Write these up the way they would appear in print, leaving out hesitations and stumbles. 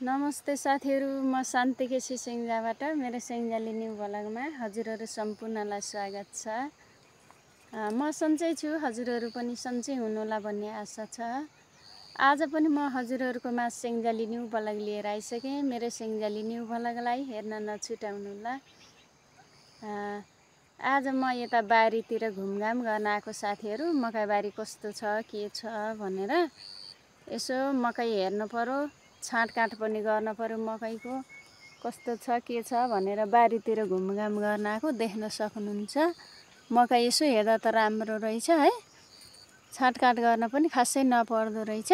नमस्ते साथीहरू, म शान्ति केसी सेङ्जाबाट मेरो सेङ्जाली न्यू भ्लगमा हजुरहरू सम्पूर्णलाई स्वागत छ। म सन्चै छु, हजुरहरू पनि सन्चै हुनुहोला भन्ने आशा छ। आज पनि म हजुरहरूकोमा सेङ्जाली न्यू भ्लग लिएर आइसकेँ। मेरो सेङ्जाली न्यू भ्लगलाई हेर्न नछुटाउनुहोला। आज म यता बारीतिर घुमघाम गर्न आएको साथीहरू। मकैबारी कस्तो छ के छ भनेर यसो मकै हेर्नु पर्यो, छाँटकाट पनि गर्न पर्यो, मकैको कस्तो छ के छ भनेर बारीतिर घुमघाम गर्न आएको। देख्न सक्नुहुन्छ मकै यसो हेर्दा त राम्रो रहेछ है, छाँटकाट गर्न पनि खासै नपर्दो रहेछ।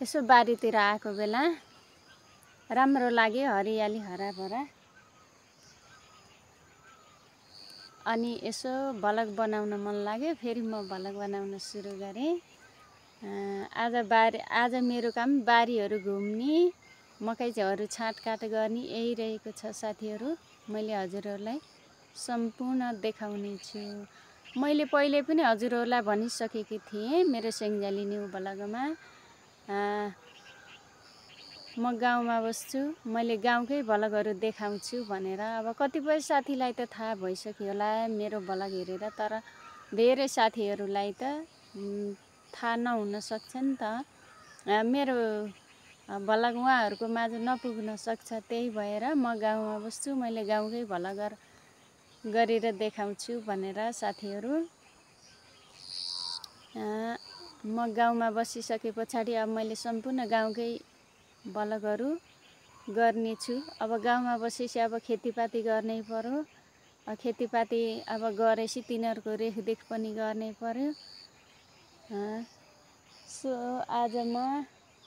यसो बारीतिर आएको बेला राम्रो लाग्यो, हरियाली हराभरा। अनि यसो भ्लग बनाउन मन लाग्यो, फेरि म भ्लग बनाउन सुरु गरेँ। आज मेरो काम बारीहरू घुम्ने, मकैहरू छाँटकाट गर्ने यही रहेको छ साथीहरू। मैले हजुरहरूलाई सम्पूर्ण देखाउने छु। मैले पहिले पनि हजुरहरूलाई भनिसकेकी थिएँ मेरो सेङ्जाली न्यू भ्लगमा, म गाउँमा बस्छु, मैले गाउँकै भ्लगहरू देखाउँछु भनेर। अब कतिपय साथीलाई त थाहा भइसक्यो होला मेरो भ्लग हेरेर, तर धेरै साथीहरूलाई त थाहा नहुन सक्छ नि त। मेरो भ्लग उहाँहरूको माझ नपुग्न सक्छ, त्यही भएर म गाउँमा बस्छु, मैले गाउँकै भ्लग गरेर देखाउँछु भनेर साथीहरू। म गाउँमा बसिसके पछाडि अब मैले सम्पूर्ण गाउँकै भ्लगहरू गर्नेछु। अब गाउँमा बसेपछि अब खेतीपाती गर्नै पर्यो, खेतीपाती अब गरेपछि तिनीहरूको रेखदेख पनि गर्नै पर्यो। सो आज म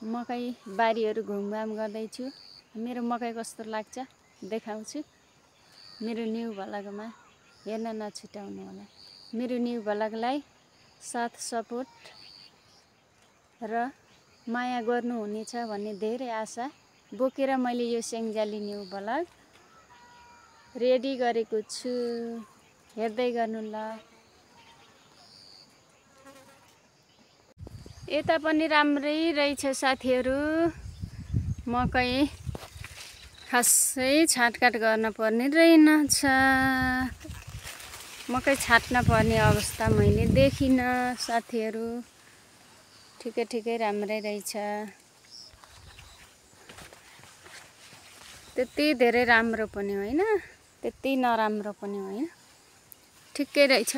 मकै बारीहरू घुमघाम गर्दैछु। मेरो मकै कस्तो लाग्छ देखाउँछु मेरो न्यू भ्लगमा, हेर्न नछुटाउनु होला। मेरो न्यू भ्लगलाई साथ सपोर्ट र माया गर्नुहुनेछ भन्ने धेरै आशा बोकेर मैले यो सेङ्जाली न्यू भ्लग रेडी गरेको छु, हेर्दै गर्नु ल। यता पनि राम्रै रहेछ साथीहरू, मकै खासै छाँटकाट गर्न पर्ने रहेनछ। मकै छाट्न पर्ने अवस्था मैले देखिनँ साथीहरू। ठिकै राम्रै रहेछ, त्यति धेरै राम्रो पनि होइन, त्यति नराम्रो पनि होइन, ठिकै रहेछ।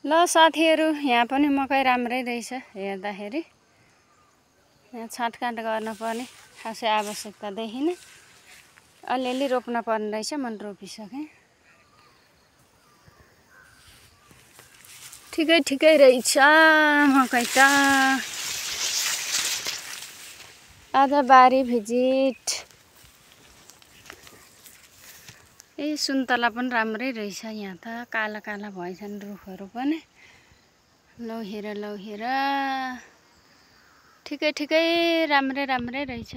ल साथीहरू, यहाँ पनि मकै राम्रै रहेछ हेर्दाखेरि। यहाँ छाँटकाट गर्न पर्ने खासै आवश्यकता देखिनँ, अलिअलि रोप्न पर्ने रहेछ, मैले रोपिसकेँ। ठिकै रहेछ मकै त। आज बारी भिजिट। सुन्तला पनि राम्रै रहेछ, यहाँ त काला काला भएछन् रुखहरू पनि। लौ हेर ठिकै राम्रै रहेछ।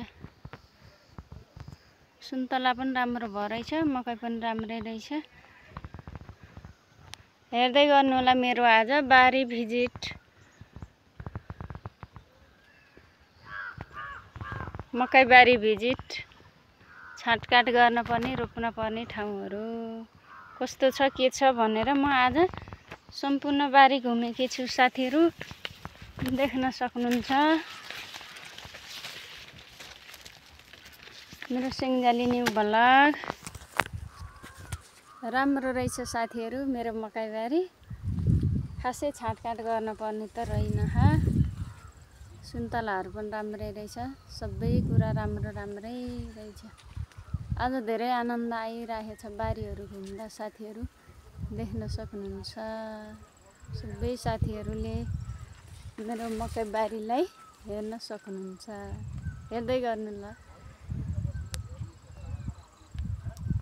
सुन्तला पनि राम्रो भएछ, मकै पनि राम्रै रहेछ। हेर्दै गर्नु होला मेरो आज बारी भिजिट। मकै बारी भिजिट, छाँटकाट गर्न पर्ने, रोप्न पर्ने ठाउँहरू कस्तो छ के छ भनेर म आज सम्पूर्ण बारी घुमेकी छु साथीहरू। देख्न सक्नुहुन्छ मेरो सेङ्जाली न्यू भ्लग। राम्रो रहेछ साथीहरू मेरो मकैबारी, खासै छाँटकाट गर्न पर्ने त रहेन। सुन्तलाहरू पनि राम्रै रहेछ, सबै कुरा राम्रै रहेछ। आज धेरै आनन्द आइरहेको छ बारीहरू घुम्दा साथीहरू, देख्न सक्नुहुन्छ। सबै साथीहरूले मेरो मकै बारीलाई हेर्न सक्नुहुन्छ, हेर्दै गर्नु ल।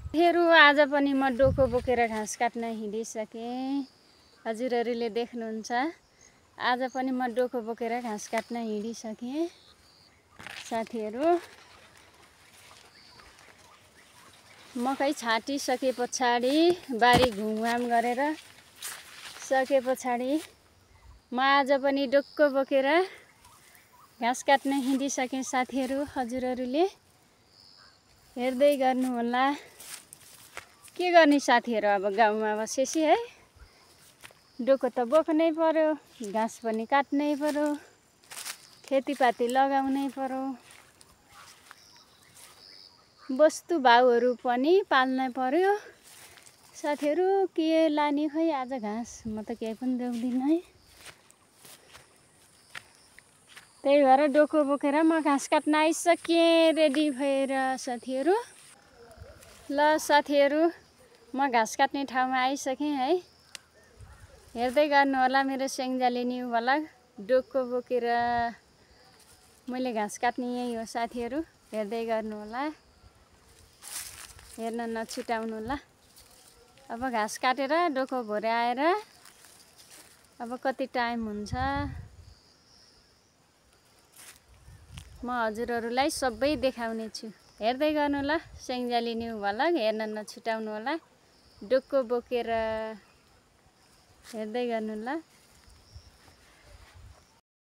साथीहरू आज पनि म डोको बोकेर घाँस काट्न हिँडिसकेँ, हजुरहरूले देख्नुहुन्छ। आज पनि म डोको बोकेर घाँस काट्न हिँडिसकेँ साथीहरू। मकै छाटिसके पछाडि बारी घुमघाम गरेर सके पछाडि म आज पनि डोक्को बोकेर घाँस काट्न हिँडिसकेँ साथीहरू। हजुरहरूले हेर्दै गर्नुहोला। के गर्ने साथीहरू, अब गाउँमा बसेपछि है डोको त बोक्नै पर्यो, घाँस पनि काट्नै पर्यो, खेतीपाती लगाउनै पर्यो, वस्तु भाउहरू पनि पाल्नै पर्यो। साथीहरू के लाने खै आज घाँस, म त केही पनि देख्दिनँ है। त्यही भएर डोको बोकेर म घाँस काट्न आइसकेँ रेडी भएर साथीहरू। ल साथीहरू, म घाँस काट्ने ठाउँमा आइसकेँ है। हेर्दै गर्नु होला मेरो स्याङ्जाले न्यू भ्लग। डोको बोकेर मैले घाँस काट्ने यही हो साथीहरू। हेर्दै गर्नु होला, हेर्न नछुटाउनु ल। अब घाँस काटेर डोको भरे आएर अब कति टाइम हुन्छ म हजुरहरूलाई सबै देखाउने छु। हेर्दै गर्नु ल स्याङ्जाले न्यू भ्लग, हेर्न नछुटाउनु होला। डोको बोकेर हेर्दै गर्नु ल।